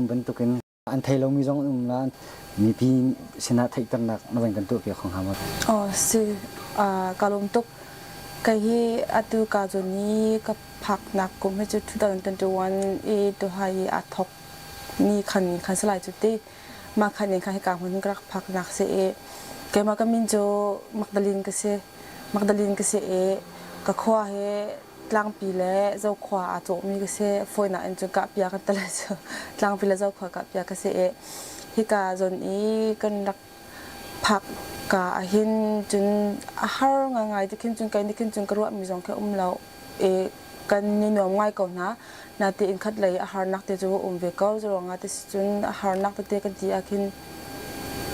Bantukin an thei lomi zong an um la mipi sinah theihternak na van kan tuahpiak kho hnga maw? Oh si ka lawm tuk. Kei hi atu ka zawn i ka phaknak kum hi cu 2021 i tuhai i aa thawk ni khan khan si lai cu ti. Mah khan in khan hika hmun ka rak phaknak si i keimah ka min cu Magdalene ka si. Magdalene ka si i ka khua hi Tlangpi le Zokhua aa cawhmi ka si. Fawinak in cun kahpia kan ti lai cu. Tlangpi le Zokhua kahpia ka si i hika zawn i kan rak phak ka ahhin cun a har ngaingai ti khin cun kei nih khin cun ka ruahmi zong khi a um lo i kan i nuam ngai ko hna. Natein khat lei a harnak te cu a um ve ko. Curuangah ti si cun a harnak tete kan ti ahkhin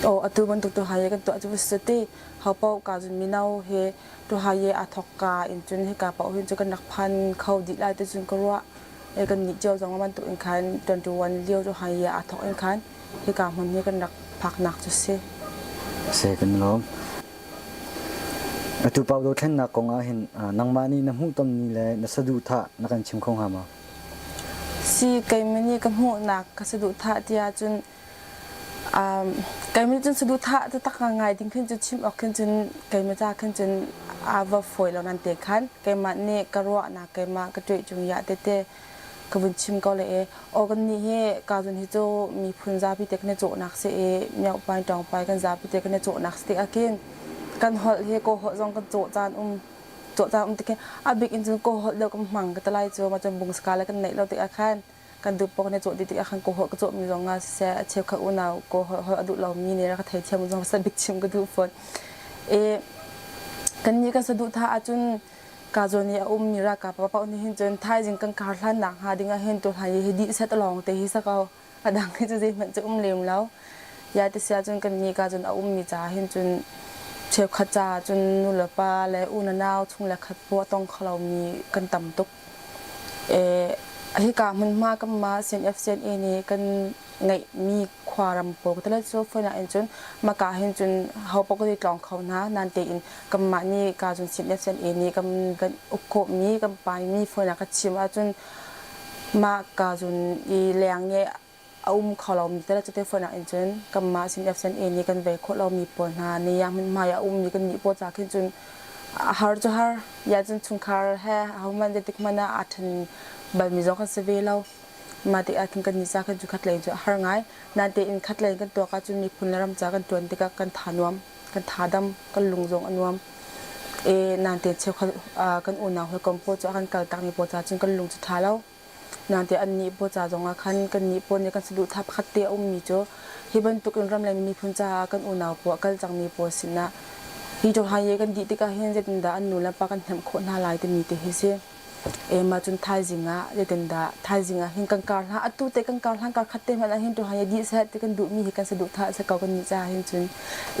aw atu bantuk tu hai kan tuah cu va si ti ho paoh ka cun mino he Tuhaye aa thawkka in cun hika paoh hin cu kan rak phan kho dih lai ti cun ka ruah. E kan nih cio zong bantuk in khan 21 lio Tuhaye aa thawk in khan hika hmun hi kan rak phaknak cu si. Si kan lawm. Atu pau dothlennak kong ah hin nangmah nih na hmuhtonmi le na saduhthah na kan chim kho hnga maw? Si keimah nih ka hmuhnak ka saduhthah tiah cun Keimah cun saduhthah taktak ngai ding khin cun chim awk khin cun keimah ca khin cun aa va fawi lo nan te khan keimah nih ka ruahnak keimah ka ṭuih cung ya tete ka vun chim ko le e aw kan nih hi ka zun hi cu miphun zapi te kan i cawhnak si i miohpai ṭawngpai kan zapi te kan i cawhnak si tik ah khin kan holh hi kaw holh zong kan cawh caan um cawh caan um tik hin a bik in cun kaw holh deuh kan hmang ka ti lai cu ma cun bungsaka le kan neih lo tik ah khan kan duh paoh kan i cawh dih tikah khan kawhawh ka cawhmi zong ah siseh a cheukhat unau kawhawh holh a duh lomi nih rak ka theithiam zong sa bik chim ka duh fawn. E kannih kan saduhthah ahcun ka zawn i a ummi ralkap paoh nih hin cun thaizing kan kar hlannak hnga ding ah hin tuhlai hi dih set lawng te hi sa ko a dang hi cu zeihmanh cu um lem lo ya ti sia cun kannih ka cun a ummi ca hin cun cheukhat ca cun nu le pa le u na nau chung le khat paoh tong kho lomi kan tam tuk Hika hmunhma kanmah CNF-CNA nih kan ngeihmi khuaram pawl ka ti cu fawinak in cun maka hin cun ho paoh kan i tlawng kho hna. Nain tein kanmah nih ka cun CNF-CNA nih kan kan uk khawhmi kan paimi fawinak ka chim ahcun mah ka cun i leng i a um kho lomi te le cute fawinak in cun kanmah CNF-CNA nih kan vei khawh lomi pawl hna nih ya hmunhma ah a ummi kan nih pawl ca khin cun a har cu har ya cun chungkhar he ahohmanh zeitik hmanh ah aa ṭhen balmi zong kan si ve lo. Mah tikah khin kan nih ca khin cu khat lei cu a har ngai. Nain tein khat lei kan tuak ahcun miphun le ram ca kan ṭuan tikah kan tha nuam, kan tha dam, kan lung zong a nuam. E nain tein cheukhat kan unau hawikom pawl cu a kan kaltakmi pawl ca cun kan lung cu ṭha lo. Nain annih pawl ca zongah khan kannih pawl nih kan saduhthah pakhat te a ummi cu hi bantukin ram le miphun caah kan unau pawl a kal cangmi pawl sinah hi Johaye kan dih tikah hin zeitindah an nu le pa kan hnemh khawh hna lai timi te hi si. E mah cun thaizing ah zeitindah thaizing ah hin kan kar hlan atu te kan kar hlan kar khat te hmanh ah hin Johaye dih seh ti kan duhmi hi kan saduhthah a si ko kan nih caah hin cun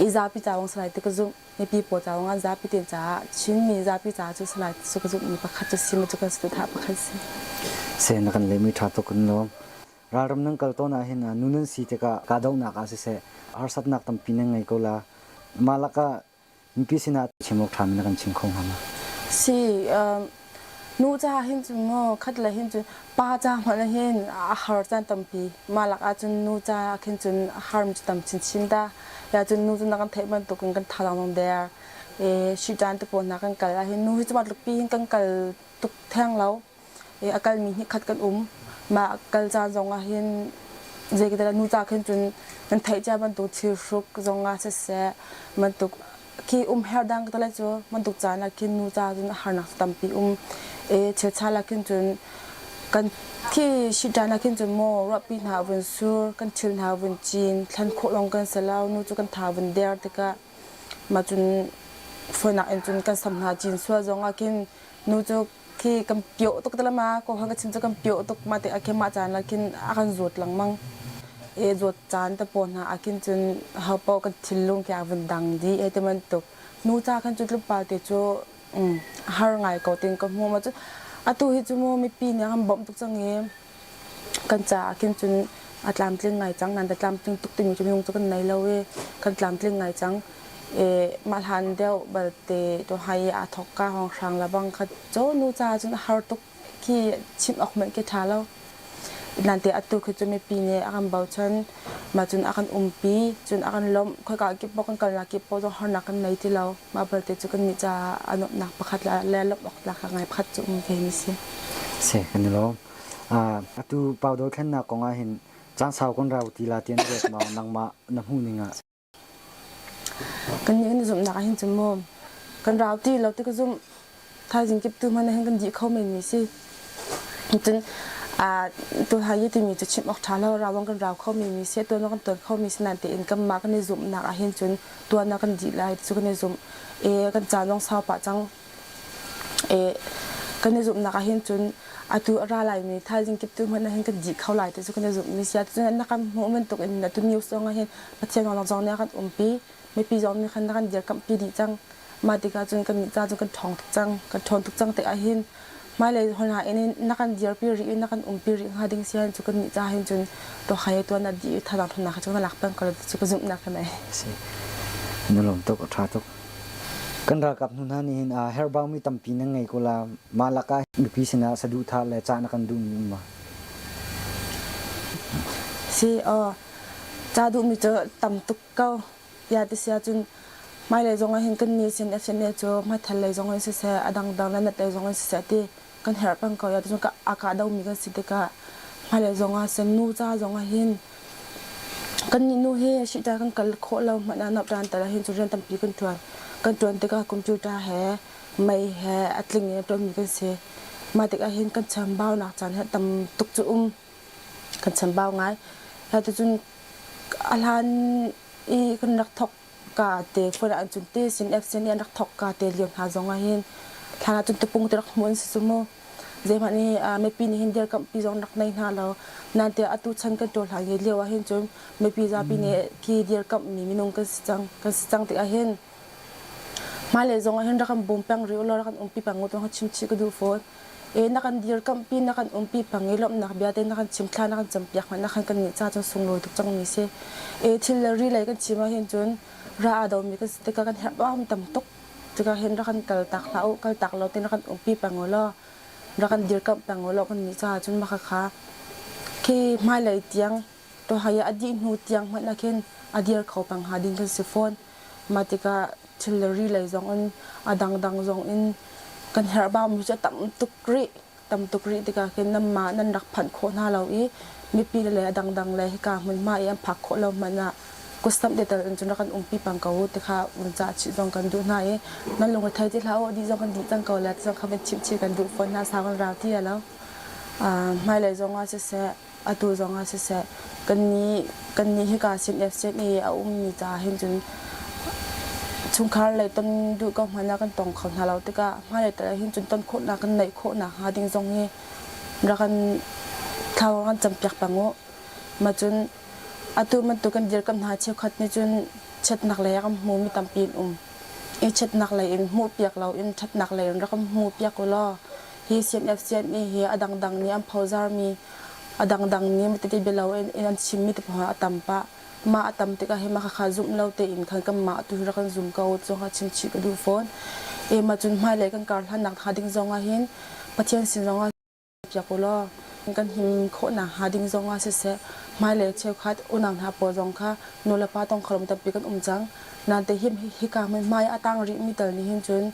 i zapi ca wong salai ti ka zumh. Mipi pawl caah ngan zapi te caah Chinmi zapi caah cu salai cu ka zumhmi pakhat cu si ma cu kan saduhthah pakhat si. Sen na kan lehmi ṭha tuk in lawm. Ralram nan kal tawn ah hin nu nan si tikah kahdohnak ah siseh harsatnak tampi nan ngei ko la. Mah lakah mipi sinah chim awk ṭhami na kan chim kho hnga ma? Si, Nu ca hin cun maw khat le hin cun pa ca hmanh ah hin a har caan tampi. Mah lak ahcun nu ca khin cun a harmi cu tam chinchin ta. Ya cun nu cu na kan theih bantuk in kan thazaang zong der. E shiṭan te pawl hna kan kal ahhin nu hi cu tluk pi hin kan kal tuk theng lo. E a kalmi hnih khat kan um. Mah kal caan zong ah hin zei ka nu ca khin cun nan theih cia bantuk thil hruk zong ah siseh bantuk khi um her dang ka tale cu bantuk caan ah khin nu ca cun harnak tampi um e chechala la khin cun kan khi shiṭan ah khin cun maw ruahpi hna vun sur kan thil hna vun cin thlan khawh long kan salau nu cu kan tha vun der tikah ma cun fonak in cun kan sam hna cin sual zong ah khin nu cu khi kan pioh tuk te ma ko han ka chim cu kan pioh tuk ma te akhe ma caan la khin a kan zawt lengmang e zawt caan te pawl hna ah khin cun ho paoh kan thinlung khi a vun dang dih he ti bantuk nu ca khan cu tlawmpal te cu har ngai ko tin ka hmu ma cu atu hi cu mu mipi nih an bawmh tuk cang i kan caah khin cun a tlamtling ngai cang nan tlamtling tuk timi cu minung cu kan nei lo i kan tlamtling ngai cang e mah hlan deuh balte to hai i aa thok ka hong hrang la bang kha cho nu ca cun a har tuk khi chim awk hmanh khi ṭha lo. Nante atu khi cu mipi nih a kan bochan, mah cun a kan umpi, cun a kan lawmh. Khoika kip paoh kan kalnak kip paoh zong harnak kan nei ti lo. Mah belte cu kannih caah a nuamhnak pakhat le lawmh awk tlak ngai pakhat cu um ve mi si. Si, kan i lawm. Atu pau dothlennak kong ah hin caan sau kan rau ti la tian ruat maw nangmah na hmuh ning ah? Kan nih kan i zumhnak ah hin cun mu kan rau ti lo ti ka zumh. Thaizing kip tu hmanh ah hin kan dih kho men mi si. Cun tu hai i timi cu chim awk ṭha lo rawang kan rau kho mi mi si tuan kan tuan kho mi si nain tein kanmah kan i zumhnak ah hin cun tuan ah kan dih lai cu kan i zumh. E kan caan zong sau pah cang. E kan i zumhnak ah hin cun atu a ra laimi thaizing kip tu hmanh ah hin kan dih kho lai ti cu kan i zumh mi si. Cun na kan hmuh bantuk in atu news zong ah hin Pathian zong zong nih a kan umpi. Mipi zong nih khan na kan dirkamhpi dih cang. Mah tikah cun kan nih ca cu kan ṭhawng tuk cang. Kan ṭhawn tuk cang tikah hin hmailei hon ah in na kan dirpi rih i na kan umpi rih hnga ding si cu kan nih ca hin cun tuahai tuan na dih i thazaang ṭhawnnak cu na lak peng ko cu ka zumhnak ka nei. Si. Na lawm tuk, a ṭha tuk. Kan ralkap hnu hna nih hin herhbaumi tampi nan ngei ko la. Mah lakah mipi sinah saduhthah le cah na kan duhmi um ma? Si, aw. Ca duhmi cu tam tuk ko. Ya ti si ahcun hmailei zong ah hin kan nih sin FCNA cu hmaithal lei zong in siseh a dangdang le nat lei zong in siseh ti kan herh peng ko ya ti cun a kah domi kan si tikah hmailei zong ah sin nu ca zong ah hin kan nih nu hi shita kan kal khawh lo hmanh ah nop ran tal ah hin cu rian tampi kan tuan kan tuan tikah computer he mei he a tling in a tuanmi kan si mah tikah hin kan chambaunak caan hi tam tuk cu um kan chambau ngai ya ti cun a hlan i kan rak thok ka te phone ah cun te sin F sin i an rak thok ka te lio hna zong ah hin thlan ah cun tupung te rak hmu an si cu mu zeihmanh nih mipi nih hin dirkamhpi zong rak nei hna lo nan tiah atu chan kan ṭawl hlan lio ah hin cun mipi zapi nih khi dirkamh mi minung kan si cang kan si cang tikah hin hmailei zong ah hin rak kan bawm peng rih ulaw rak kan umpi peng u tiah chim chih ka duh fawn E na kan dirkamhpi na kan umpi pang i lawmhnak bia te na kan chim thla na kan campiak hmanh na khan kan nih ca cun sunglawi tuk cangmi si. E thil le ri lei kan chim ah hin cun ra aa domi kan si tikah kan herh bawm tam tuk tikah hin rak kan kal tak hlah u kal tak lo tin rak kan umpi peng u law rak kan dirkamh peng u law kan nih ca cun mah kha khi hmailei tiang tuahai a dih hnu tiang hmanh ah khin a dir kho peng hnga ding kan si fawn. Mah tikah thil le ri lei zong in a dangdang zong in kan herhbaumi cu a tam tuk rih. Tam tuk rih tikah khin nanmah nan rak phanh khawh hna lo i mipi le a dangdang le hika hmunhma i an phak khawh lo hmanh ah kutsamh te tal in cun rak kan umpi pang ko u ti kha vun cah chih zong kan duh hna i nan lung a thei ti hlah u dih zong kan dih cang ko le ti zong kha van chimh chih kan duh fawn hna sau kan rau ti a lo. Hmailei zong ah siseh atu zong ah siseh kannih kannih hika sin i a ummi caah hin cun chungkhar lei ton duh ko hmanh ah kan tong kho hna lo tikah hmailei tal ah hin cun ton khawhnak kan neih khawhnak hnga ding zong hi rak kan thla kan campiak peng u. Mah cun atu bantuk kan dirkamh hna cheukhat nih cun chiatnak lei ah kan hmumi tampi an um. I chiatnak lei in hmuhpiak loin ṭhatnak lei in rak kan hmuhpiak u law hi CNF CNA hi a dangdang nih an phozarmi a dangdang nih tete bialo in an chimmi te a tam pah. Mah a tam tikah hi mah khakha zumh lo tein khan kanmah tu hi rak kan zum ko cu kha chim chih ka duh fawn. E mah cun hmailei kan kar hlannak hnga ding zong ah hin Pathian sin zong ah piak u law kan him khawhnak hnga ding zong ah siseh hmailei cheukhat unau hna pawl zong kha nulepa tong kholom tampi kan um cang. Nain te hi hika hmunhma i a tang rihmi tal nih hin cun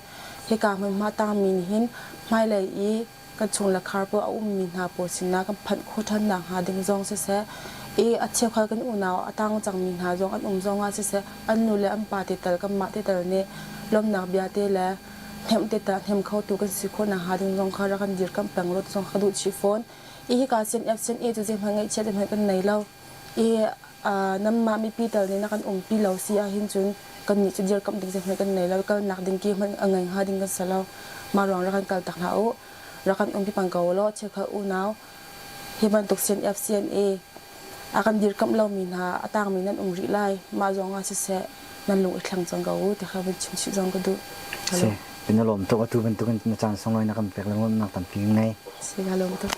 hika hmunhma tangmi nih hin hmailei i kan chung le khar pawl a ummi hna pawl sinah kan phanh khawh ṭhan nakhnga ding zong siseh i a cheukhat kan unau a tang cangmi hna zong an um zong ah siseh an nu le an pa te tal kanmah te tal nih lawmhnak bia te le hnemh te tal hnem khotu kan si khawh nakhnga ding zong kha rak kan dirkamh peng rua zong kha duh chih fawn. I hika CNF CNA cu zeihmanh ngaihchiat zeihmanh kan nei lo. I nanmah mipi tal nih na kan umpi lo si ahhin cun kannih cu dirkamh ding zeihmanh kan nei lo kalnak ding ki hmanh a ngei hnga ding kan si lo. Mah ruang rak kan kal tak hlah u. Rak kan umpi pang ko law cheukhat unau hi bantuk CNF CNA a kan dirkamh lomi hna a tangmi nan um rih lai. Mah zong ah siseh nan lung i thleng cang ko u ti kha vun chim chih zong ka duh. Si, na lawm tuk atu bantukin na caan sunglawi na kan pek le nuamhnak tampi ngei. Si, ka lawm tuk.